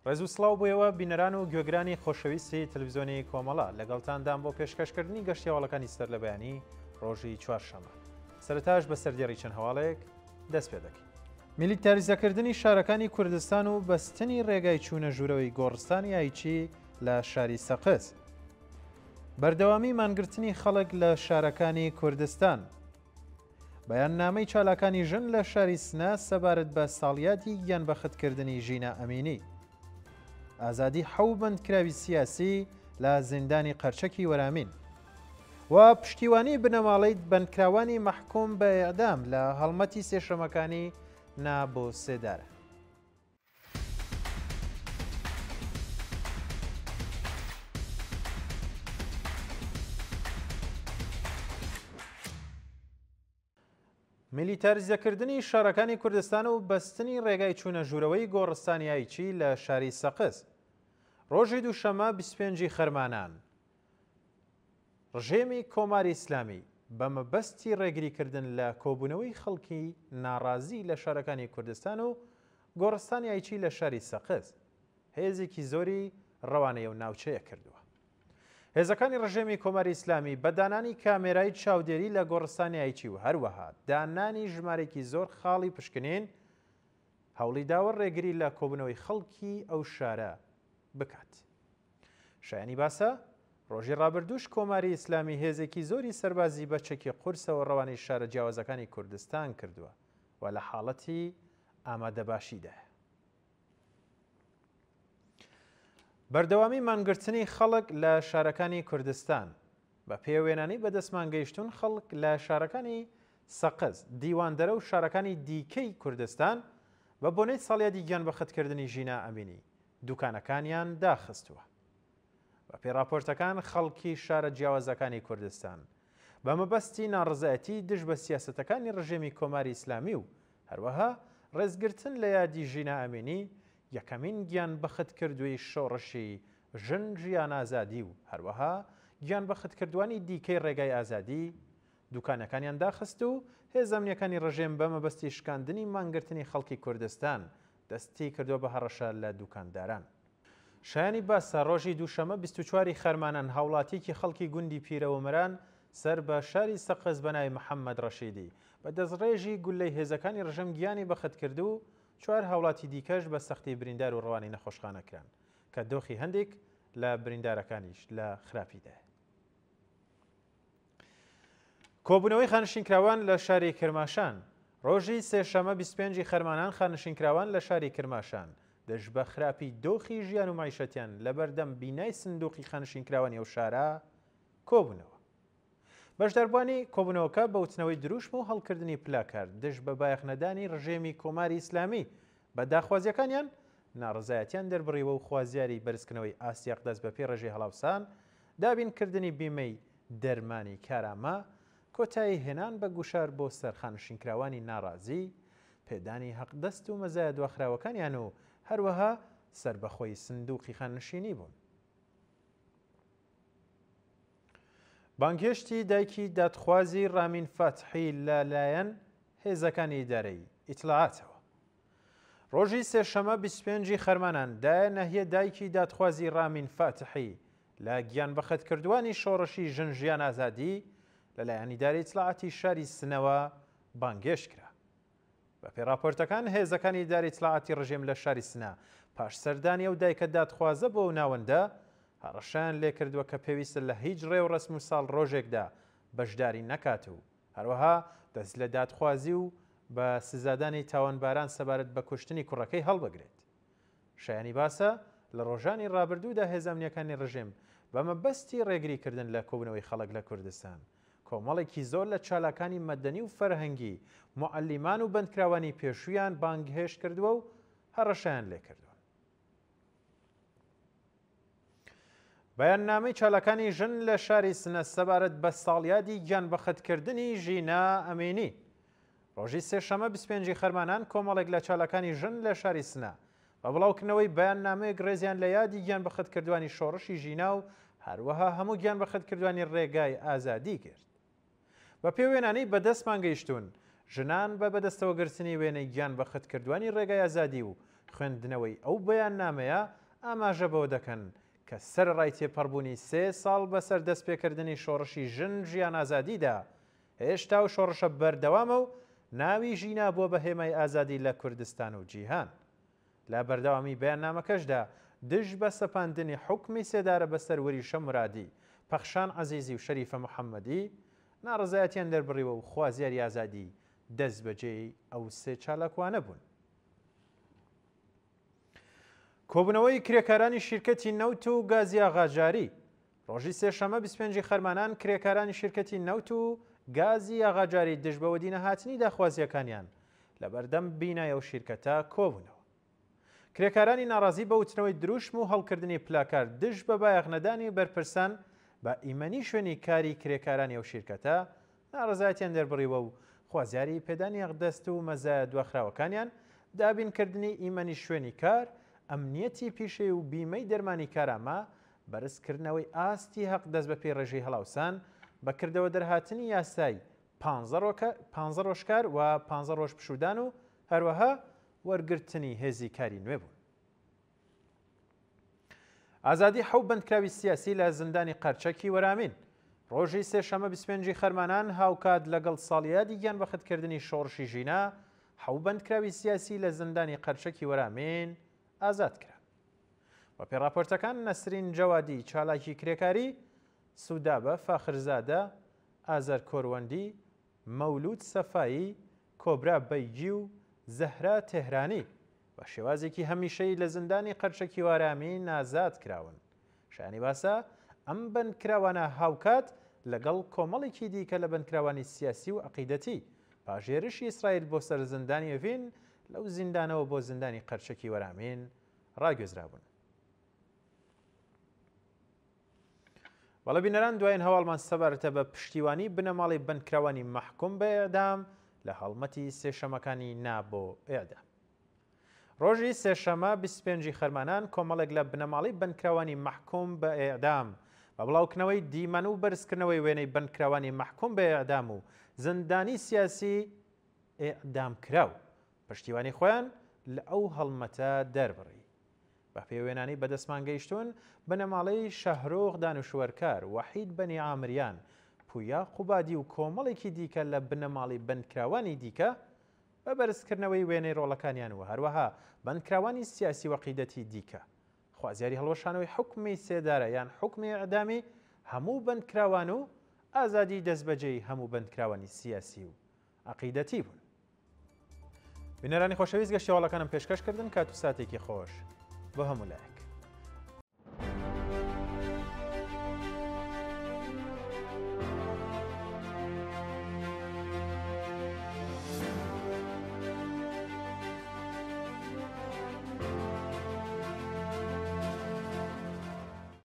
ڕێز و سڵاو بۆ ئێوە بینەران و گوێگرانی خۆشەویستی تەلەڤیزیۆنی کۆمەڵە، لەگەڵتاندام بۆ پێشکەشکردنی گەشتی هەواڵەکانی سەر لە بەیانی ڕۆژی چوارشەممە. سەرەتاش بە سەردێڕی چەند هەواڵێک دەست پێ دەکەین. میلیتاریزەکردنی شارەکانی کوردستان و بەستنی ڕێگای چوونە ژوورەوەی گۆڕستانی ئایچی لە شاری سەقز. بەردەوامی مانگرتنی خەڵک لە شارەکانی کوردستان. بەیاننامەی چالاکانی ژن لە شاری سنە سەبارەت بە ساڵیادی گیانبەختکردنی ژینا ئەمینی. ئازادی حەو بەندکراوی سیاسی لە زیندانی قەرچەکی وەرامین. و پشتیوانی بنەماڵەی بەندکراوانی مەحکوم بە ئێعدام لە هەڵمەتی سێشەمەکانی نا بۆ سێدارە. میلیتاریزەکردنی شارەکانی کوردستان و بەستنی ڕێگای چوونە ژوورەوەی گۆڕستانی ئایچی لە شاری سەقز. ڕۆژی دووشەممە 25 ی خەرمانان، ڕژێمی کۆماری ئیسلامی بە مەبەستی ڕێگریکردن لە کۆبوونەوەی خەڵکی ناڕازی لە شارەکانی کوردستان و گۆڕستانی ئایچی لە شاری سەقز، هێزێکی زۆری ڕەوانەی ئەو ناوچەیە کردووە. هێزەکانی ڕژێمی کۆماری ئیسلامی بە دانانی کامێرای چاودێری لە گۆڕستانی ئایچی و هەروەها دانانی ژمارێکی زۆر خاڵی پشکنین هەوڵی داوە ڕێگری لە کۆبوونەوەی خەڵکی ئەو شارە بکات. شایانی باسە، ڕۆژی ڕابردووش کۆماری ئیسلامی هێزێکی زۆری سەربازی بە چەکی قورسەوە ڕەوانەی شارە جیاوازەکانی کوردستان کردووە و لە حاڵەتی ئامادەباشیدایە. بەردەوامی مانگرتنی خەڵک لە شارەکانی کوردستان بە پێ وێنانەی بەدەستمان گەیشتوون خەڵک لە شارەکانی سەقز، دیواندەرە و شارەکانی دیکەی کوردستان بە بۆنەی ساڵیادی گیانبەختکردنی ژینا ئەمینی دوکانەکانیان داخستووە. بەپێی ڕاپۆرتەکان خەڵکی شارە جیاوازەکانی کوردستان بە مەبەستی ناڕەزایەتی دژ بە سیاسەتەکانی ڕژێمی کۆماری ئیسلامی و هەروەها ڕێزگرتن لە یادی ژینا ئەمینی یەکەمین گیانبەختکردووی شۆڕشی ژن ژیان ئازادی و هەروەها گیانبەختکردووانی دیکەی ڕێگای ئازادی دوکانەکانیان داخست و هێزە ئەمنییەکانی ڕژێم بە مەبەستی شکاندنی مانگرتنی خەڵکی کوردستان دەستی کردووە بە هەڕەشە لە دوکانداران. شایانی باسە ڕۆژی دووشەمە 24 ی خەرمانان هاوڵاتیەکی خەڵکی گوندی پیرەومران سەر بە شاری سەقز بە ناوی محەممەد ڕەشیدی بە دەستڕێژی گوللەی هێزەکانی ڕژێم گیانی بەخت کرد و چوار هاوڵاتی دیکەش بە سەختی بریندار و ڕەوانەی نەخۆشخانە کران کە دۆخی هەندێک لە بریندارەکانیش لە خراپیدایە. کۆبوونەوەی خانشینکراوان لە شاری کرماشان ڕۆژی سێشەمە 25 ی خەرمانان خانشینکراوان لە شاری کرماشان دژ بە خراپی دۆخی ژیان و مەعیشەتیان لەبەردەم بینای سندوقی خانشینکراوانی ئەو شارە کۆبوونەوە. بەشداربووانی کۆبوونەوەکە بە وتنەوەی دروشم و هەڵکردنی پلاکارد دژ بە بایەخنەدانی ڕژێمی کۆماری ئیسلامی بە داخوازییەکانیان ناڕەزایەتیان دەربڕیوە و خوازیاری بەرزکردنەوەی ئاستی ئەقدەس بەپێی ڕێژەی هەڵاوسان، دابینکردنی بیمەی دەرمانی کارامە، کۆتایی هێنان بە گوشار بۆ سەر خانشینکراوانی ناڕازی، پێدانی هەقدەست و مەزایا دواخراوەکانیان و هەروەها سەربەخۆیی سندوقی خانشینی بوون. بانگهێشتی دایکی دادخوازی ڕامین فاتحی لە لایەن هێزەکانی ئیدارەی ئیتلاعاتەوە. ڕۆژی سێشەمە 25 ی خەرمانان دایە نەهیە دایکی دادخوازی ڕامین فاتحی لە گیانبەختکردووانی شۆڕشی ژن ژیان ئازادی لەلایەن ئیدارەی ئیتلاعاتی شاری سنەوە بانگهێشت کرا. بەپێی ڕاپۆرتەکان هێزەکانی ئیدارەی ئیتلاعاتی ڕژێم لە شاری سنە پاش سەردانی ئەو دایکە دادخوازە بۆ ئەو ناوەندە هەڕەشەیان لێکردووە کە پێویستە لە هیچ ڕێوڕەسم و ساڵڕۆژێکدا بەشداری نەکات و هەروەها دەست لە دادخوازی و بە سزادانی تاوانباران سەبارەت بە کوشتنی کوڕەکەی هەڵبگرێت. شایانی باسە، لە ڕۆژانی ڕابردوودا هێزە ئەمنییەکانی ڕژێم بە مەبەستی ڕێگریکردن لە کۆبوونەوەی خەڵک لە کوردستان، کۆمەڵێکی زۆر لە چالاکانی مەدەنی و فەرهەنگی، موعەلیمان و بەندکراوانی پێشوویان بانگهێشت کردووە و هەڕەشەیان لێکردوون. بەیاننامەی چالاکانی ژن لە شاری سنە سەبارەت بە ساڵیادی گیانبەختکردنی ژینا ئەمینی. ڕۆژی سێشەمە 25 ی خەرمانان کۆمەڵێک لە چالاکانی ژن لە شاری سنە بە بڵاوکردنەوەی بەیاننامەیەک ڕێزیان لە یادی گیانبەختکردوانی شۆڕشی ژینا و هەروەها هەموو گیانبەختکردوانی ڕێگای ئازادی گرت. بە پێ وێنانەی بە دەستمان گەیشتوون، ژنان بە بەدەستەوەگرتنی وێنەی گیانبەختکردوانی ڕێگای ئازادی و خوێندنەوەی ئەو بەیاننامەیە ئاماژە بەوە دەکەن کە سەرەڕای تێپەڕبوونی سێ ساڵ بەسەر دەستپێکردنی شۆڕشی ژن ژیان ئازادیدا، هێشتا ئەو شۆڕشە بەردەوامە و ناوی ژینا بووە بە هێمای ئازادی لە کوردستان و جیهان. لە بەردەوامی بەیاننامەکەشدا دژ بە سەپاندنی حوکمی سێدارە بەسەر وریشە مورادی، پەخشان عەزیزی و شەریفە محەممەدی، ناڕەزایەتیان دەربڕیوە و خوازیاری ئازادی دەستبەجێی ئەو سێ چالاکوانە بوون. کۆبوونەوەی کرێکارانی شیرکەتی نەوت و گازی ئاغاجاری ڕۆژی سێشەممە 25 ی خەرمانان کرێکارانی شیرکەتی نەوت و گازی ئاغاجاری دژ بە وەدینەهاتنی داخوازییەکانیان لەبەردەم بینای ئەو شیرکەتە کۆبوونەوە. کرێکارانی ناڕازی بە وتنەوەی دروشم و هەڵکردنی پلاکارد دژ بە بایەخنەدانی بەرپرسان بە ئیمەنی شوێنی کاری کرێکارانی ئەو شیرکەتە ناڕەزایەتیان دەربڕیوە و خوازیاری پێدانی حەقدەست و مەزایا دواخراوەکانیان، دابینکردنی ئیمەنی شوێنی کار، ئەمنیەتی پیشەی و بیمەی دەرمانی کارامە، بەرزکردنەوەی ئاستی حەقدەست بەپێی ڕێژەی هەڵاوسان، بە کردەوە دەرهاتنی یاسای پانزە ڕۆژ کار و پانزە ڕۆژ پشوودان و هەروەها وەرگرتنی هێزی کاری نوێ بوون. ئازادی حەو بەندکراوی سیاسی لە زیندانی قەرچەکی وەرامین ڕۆژی سێشەمە 25 خەرمانان هاوکات لەگەڵ ساڵیادی گیانبەختکردنی شۆڕشی ژینا حەو بەندکراوی سیاسی لە زیندانی قەرچەکی وەرامین ئازاد کران. بەپێ راپۆرتەکان نەسرین جەوادی چالاکی کرێکاری، سودابە فاخرزادە، ئازەر کۆروەندی، مەولود سەفایی، کۆبرا بەیگی و زەهرا تێهرانی بە شێوازێکی هەمیشەیی لە زیندانی قەرچەکی وارامین ئازاد کراون. شایانی باسە ئەم بەندکراوانە هاوکات لەگەڵ کۆمەڵێکی دیکە لە بەندکراوانی سیاسی و عەقیدەتی پاش هێرشی ئیسرائیل بۆ سەر زیندانی ئێڤین لەو زیندانەوە بۆ زیندانی قەرچەکی وەرامین ڕاگوێزرابوون. بەڵێ بینەران دوایین هەواڵمان سەبارەتە بە پشتیوانی بنەماڵەی بەندکراوانی مەحکوم بە ئێعدام لە هەڵمەتی سێشەمەکانی نا بۆ ئێعدام. ڕۆژی سێشەمە 25 ی خەرمانان کۆمەڵێک لە بنەماڵەی بەندکراوانی مەحکوم بە ئێعدام بە بڵاوکردنەوەی دیمەن و بەرزکردنەوەی وێنەی بەندکراوانی مەحکوم بە ئێعدام و زیندانی سیاسی ئێعدامکراو پشتیوانی خۆیان لە ئەو هەڵمەتە دەربڕی. بەپێی وێنانەی بەدەستمان گەیشتوون، بنەماڵەی شەهرۆخ دانشوەرکار، وەحید بەنی عامریان، پویا قوبادی و کۆمەڵێکی دیکە لە بنەماڵەی بەندکراوانی دیکە، بە بەرزکردنەوەی وێنەی ڕۆڵەکانیان و هەروەها بەندکراوانی سیاسی و عەقیدەتی دیکە، خوازیاری هەڵوەشانەوەی حوکمی سێدارە یان حوکمی ئێعدامی هەموو بەندکراوان و ئازادیی دەستبەجێی هەموو بەندکراوانی سیاسی و عەقیدەتی بوون. بینەرانی خۆشەویست گەشتی هەواڵەکانم پێشکەش کردن کات و ساتێکی خۆش بۆ هەموو لایەک.